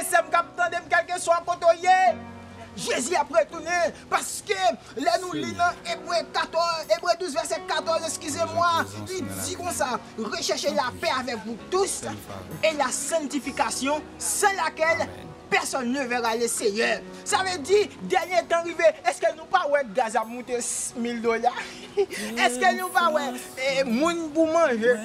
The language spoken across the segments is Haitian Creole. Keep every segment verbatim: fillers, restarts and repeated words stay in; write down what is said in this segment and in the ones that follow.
Sè m k ap tande m, kèlkeswa kote w ye, Jezi ap retounen. Paske lè nou li nan Ebre katòz, Ebre douz, vèsè katòz, eskize mwa, li di konsa: Recherchez la paix avec vous tous et la sanctification, sans laquelle personne ne verra le Seigneur. Sa vle di, dènye tan rive. Èske nou pa wè gaz ap moute mil dola? Èske nou pa wè, eh, moun pou manje?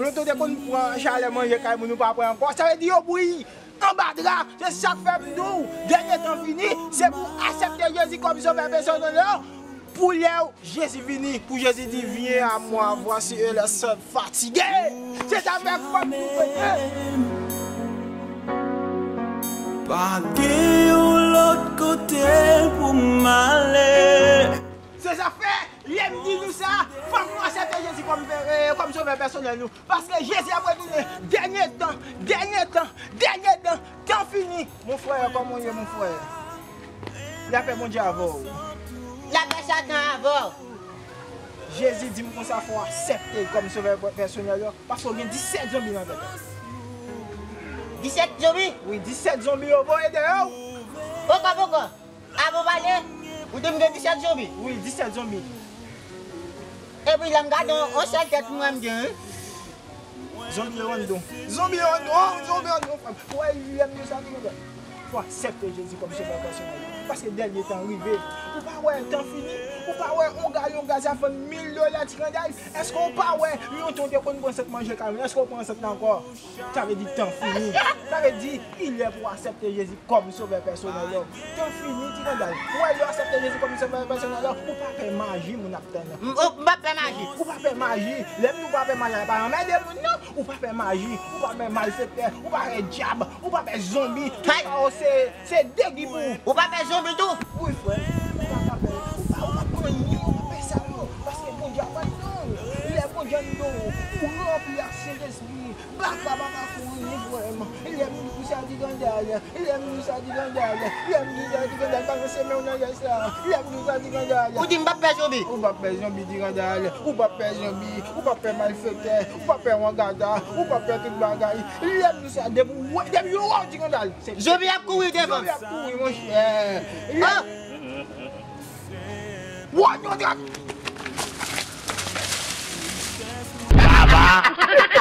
Lontan w te konn pran chalè manje kay moun, ou pa pran ankò. Sa vle di yo bouyi anba dra. Se sa k fè m di w, dènye tan vini, se pou w aksepte Jezi kòm sovè pèsonèl ou. Pou lè w Jezi vini, pou Jezi di: Viens à moi, voici eux les fatigués. Se sa fè fòk nou prete. Pa gen yon lòt kote pou m ale. Se sa fè, lè m di nou sa, fòk nou aksepte Jezi kòm, eh, kòm sovè pèsonèl nou. Paske Jezi ap retounen. Dènye tan, dènye tan, dènye tan. Tan fini. Mon frè, kòman w ye, mon frè? Lapè Bondye avè w. Lapè Satan avè w. Jezi di m konsa, fò w aksepte l kòm sovè pèsonèl ou, paske w gen disèt zonbi nan tèt ou. Disèt zonbi? Wi, disèt zonbi yo voye dèyè w. Poko, poko. Avan w pale, ou di m gen disèt zonbi. Wi, disèt zonbi. Epi lè m gade yon, yon sèl tèt mwen m gen, wi. Zonbi yo anndan. Zonbi yo anndan, zonbi yo anndan, frè m. Ou wè, lè m di sa, di konsa, fò w aksepte Jezi kòm sovè pèsonèl ou. Paske dènye tan rive. Ou pa wè tan fini? Ou pa wè yon galon gaz ap vann mil dola, Ti Randal? Èske w pa wè lontan w te konn pran sant manje kay moun? Èske w pran sant la ankò? Sa vle di tan fini. Sa vle di, li lè pou w aksepte Jezi kòm sovè pèsonèl ou. Tan fini, Ti Randal. Ou wè, lè w aksepte Jezi kòm sovè pèsonèl ou, ou pa pè maji moun ap tann. M, ou, m pa pè maji. Ou pa pè maji. Lè m di w pa pè maji, pa anmède moun, non. Ou pa pè maji. Ou pa pè malfektè. Ou pa pè dyab. Ou pa pè zonbi. Tout sa yo se, se degi pou ou. Ou pa pè zonbi tou? Wi, frè. Ou pa ka pè. Ou pa, ou pa pè anyen. Ou pa pè sa, non. Paske Bondye ap anndan w. Lè Bondye anndan w, ou ranpli ak Sentespri. Baka baka kouri, frè m. Lè m di sa, Ti Randal. Lè m di sa, Ti Randal. Lè m di sa, Ti Randal. Balanse men w nan lè sa. Lè m di sa, Ti Randal. Ou di m p ap pè zonbi? Ou p ap pè zonbi, Ti Randal. Ou p ap pè zonbi. Ou p ap pè malfektè. Ou p ap pè wangata. Ou p ap pè tout bagay. Lè m di sa, depi w wè, depi yo wè w, Ti Randal, se zonbi ap kouri devan. Zonbi ap kouri, monchè. Lè, oh! Wònyon trak. Baba!